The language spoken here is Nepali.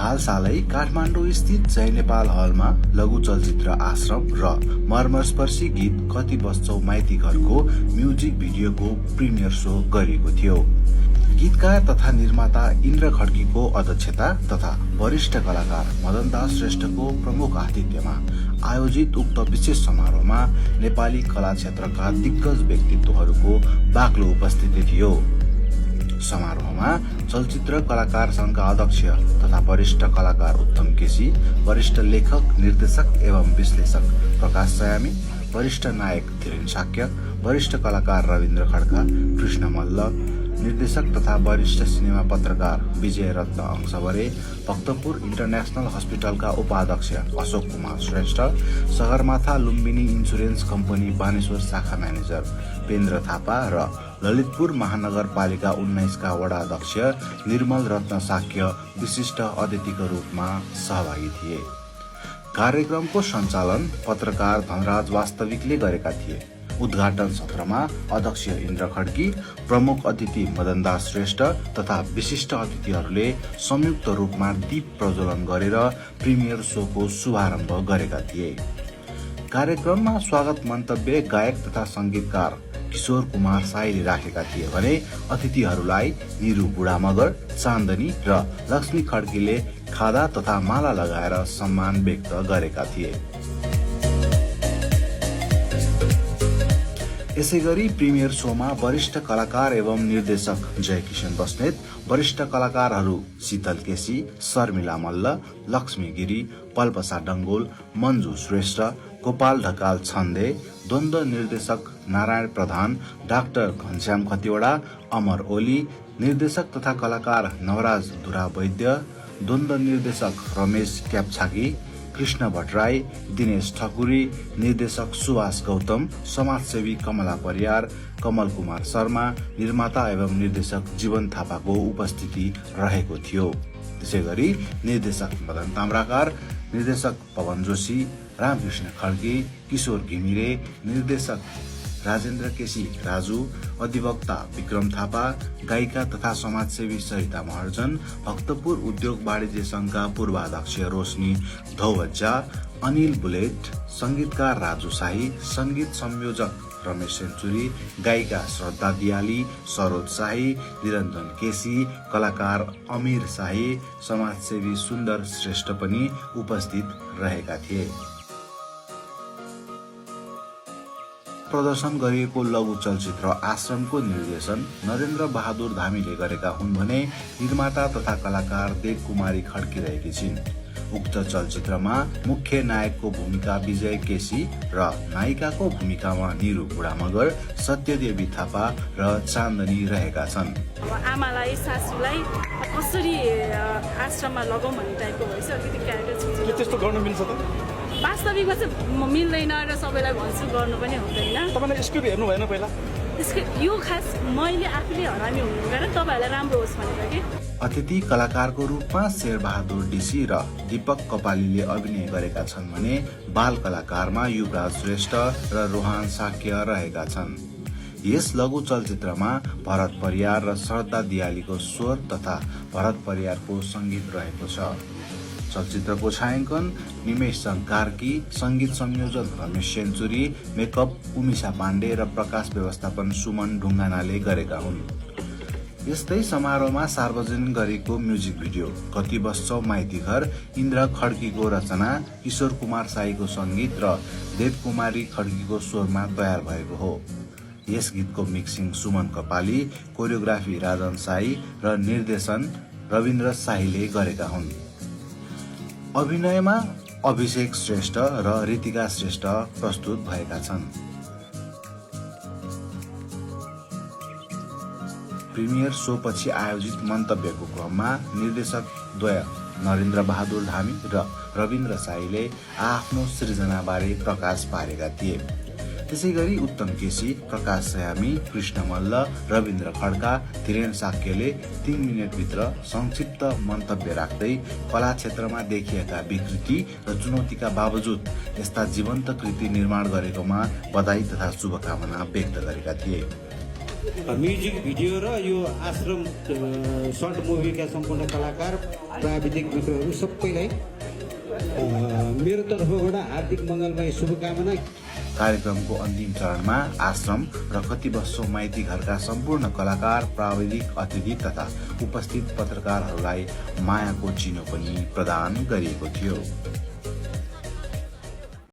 हालसालै काठमाडौँ स्थित जय नेपाल हलमा लघु चलचित्र आश्रम र मर्मस्पर्शी गीत कति बस्छौ माइती घरको म्युजिक भिडियोको प्रिमियर शो गरिएको थियो। गीतकार तथा निर्माता इन्द्र खड्कीको अध्यक्षता तथा वरिष्ठ कलाकार मदन दास श्रेष्ठको प्रमुख आतिथ्यमा आयोजित उक्त विशेष समारोहमा नेपाली कला क्षेत्रका दिग्गज व्यक्तित्वहरूको बाक्लो उपस्थिति थियो। समारोहमा चलचित्र कलाकार संघका अध्यक्ष तथा वरिष्ठ कलाकार उत्तम केसी, वरिष्ठ लेखक, निर्देशक एवं विश्लेषक प्रकाश सयामी, वरिष्ठ नायक धीरेन शाक्य, वरिष्ठ कलाकार रविन्द्र खड्का, कृष्ण मल्ल, निर्देशक तथा वरिष्ठ सिनेमा पत्रकार विजय रत्न अंशवरे, भक्तपुर इन्टरनेशनल हस्पिटलका उपाध्यक्ष अशोक कुमार श्रेष्ठ, सगरमाथा लुम्बिनी इन्सुरेन्स कम्पनी बानेश्वर शाखा म्यानेजर पेन्द्र थापा र ललितपुर महानगरपालिका 19 का वडा अध्यक्ष निर्मल रत्न शाक्य विशिष्ट अतिथिको रूपमा सहभागी थिए। कार्यक्रमको सञ्चालन पत्रकार धनराज वास्तविकले गरेका थिए। उद्घाटन सत्रमा अध्यक्ष इन्द्र खड्की, प्रमुख अतिथि मदन दास श्रेष्ठ तथा विशिष्ट अतिथिहरूले संयुक्त रूपमा दीप प्रज्वलन गरेर प्रिमियर शोको शुभारम्भ गरेका थिए। कार्यक्रममा स्वागत मन्तव्य गायक तथा संगीतकार किशोर कुमार साईले राखेका थिए भने अतिथिहरूलाई निरु बुढामगर, चान्दनी र लक्ष्मी खड्कीले खादा तथा माला लगाएर सम्मान व्यक्त गरेका थिए। यसैगरी प्रिमियर शोमा वरिष्ठ कलाकार एवं निर्देशक जयकिशन बस्नेत, वरिष्ठ कलाकारहरू शीतल केसी, शर्मिला मल्ल, लक्ष्मी गिरी, पल्पसा डंगोल, मन्जु श्रेष्ठ, गोपाल ढकाल छन्दे, द्वन्द्व निर्देशक नारायण प्रधान, डाक्टर घनश्याम खतिवडा, अमर ओली, निर्देशक तथा कलाकार नवराज धुरा वैद्य, द्वन्द्व निर्देशक रमेश क्याप्छाकी, कृष्ण भट्टराई, दिनेश ठकुरी, निर्देशक सुभाष गौतम, समाजसेवी कमला परियार, कमल कुमार शर्मा, निर्माता एवं निर्देशक जीवन थापाको उपस्थिति रहेको थियो। त्यसैगरी निर्देशक मदन ताम्राकार, निर्देशक पवन जोशी, रामकृष्ण खड्की, किशोर घिमिरे, निर्देशक राजेन्द्र केसी राजु, अधिवक्ता विक्रम थापा, गायिका तथा समाजसेवी सरिता महर्जन, भक्तपुर उद्योग वाणिज्य संघका पूर्वाध्यक्ष रोशनी धौवज्जा, अनिल बुलेट, संगीतकार राजु शाही, संगीत संयोजक रमेश सेन्चुरी, गायिका श्रद्धा दियाली, सरोज शाही, निरञ्जन केसी, कलाकार अमीर शाही, समाजसेवी सुन्दर श्रेष्ठ पनि उपस्थित रहेका थिए। प्रदर्शन गरिएको लघु चलचित्र आश्रमको निर्देशन नरेन्द्र बहादुर धामीले गरेका हुन् भने निर्माता तथा कलाकार देव कुमारी खड्की रहेकी छिन्। उक्त चलचित्रमा मुख्य नायकको भूमिका विजय केसी र नायिकाको भूमिकामा निरु बुढामगर, सत्यदेवी थापा र चान्दनी रहेका छन्। आमालाई सासूलाई कसरी आश्रममा लगाउँ भन्ने टाइपको भएछ अलिकति क्यारेक्टर छ। त्यस्तो गर्न मिल्छ त? वास्तविकमा चाहिँ मिल्दैन र सबैलाई भन्छु गर्नु पनि हुँदैन। तपाईले स्क्रिप्ट हेर्नु भएन पहिला? यो खास मैले आफूले हरामी हुनु कारण तपाईहरुलाई राम्रो होस् भनेर के। अतिथि कलाकारको रूपमा शेरबहादुर डीसी र दीपक कपालीले अभिनय गरेका छन् भने बाल कलाकारमा युवराज श्रेष्ठ र रोहन शाक्य रहेका छन्। यस लघु चलचित्रमा भरत परियार र श्रद्धा दियालीको स्वर तथा भरत परियारको संगीत रहेको छ। चलचित्रको छायाङ्कन निमेश कार्की, संगीत संयोजन रमेश सेन्चुरी, मेकअप उमिशा पाण्डे र प्रकाश व्यवस्थापन सुमन ढुङ्गानाले गरेका हुन्। यस्तै समारोहमा सार्वजनिक गरेको म्युजिक भिडियो कति बस्छौ माइती घर इन्द्र खड्कीको रचना, किशोर कुमार साईको संगीत र देव कुमारी खड्कीको स्वरमा तयार भएको हो। यस गीतको मिक्सिङ सुमन कपाली, कोरियोग्राफी राजन साई र निर्देशन रविन्द्र शाहीले गरेका हुन्। अभिनयमा अभिषेक श्रेष्ठ र रितिका श्रेष्ठ प्रस्तुत भएका छन्। प्रिमियर शो पछि आयोजित मन्तव्यको क्रममा निर्देशक द्वय नरेन्द्र बहादुर धामी र रविन्द्र शाहीले आफ्नो सृजनाबारे प्रकाश पारेका थिए। त्यसैगरी उत्तम केसी, प्रकाश सयामी, कृष्ण मल्ल, रविन्द्र खड्का, धीरेन शाक्यले 3 मिनटभित्र संक्षिप्त मन्तव्य राख्दै कला क्षेत्रमा देखिएका विकृति र चुनौतीका बावजुद यस्ता जीवन्त कृति निर्माण गरेकोमा बधाई तथा शुभकामना व्यक्त गरेका थिए। म्युजिक भिडियो र यो आश्रम सर्ट मुभीका सम्पूर्ण कलाकार प्राविधिक मित्रहरू सबैलाई मेरो तर्फबाट हार्दिक मङ्गलमय शुभकामना। कार्यक्रमको अन्तिम चरणमा आश्रम र कति वर्षौं माइती घरका सम्पूर्ण कलाकार, प्राविधिक अतिथि तथा उपस्थित पत्रकारहरूलाई मायाको चिनो पनि प्रदान गरिएको थियो।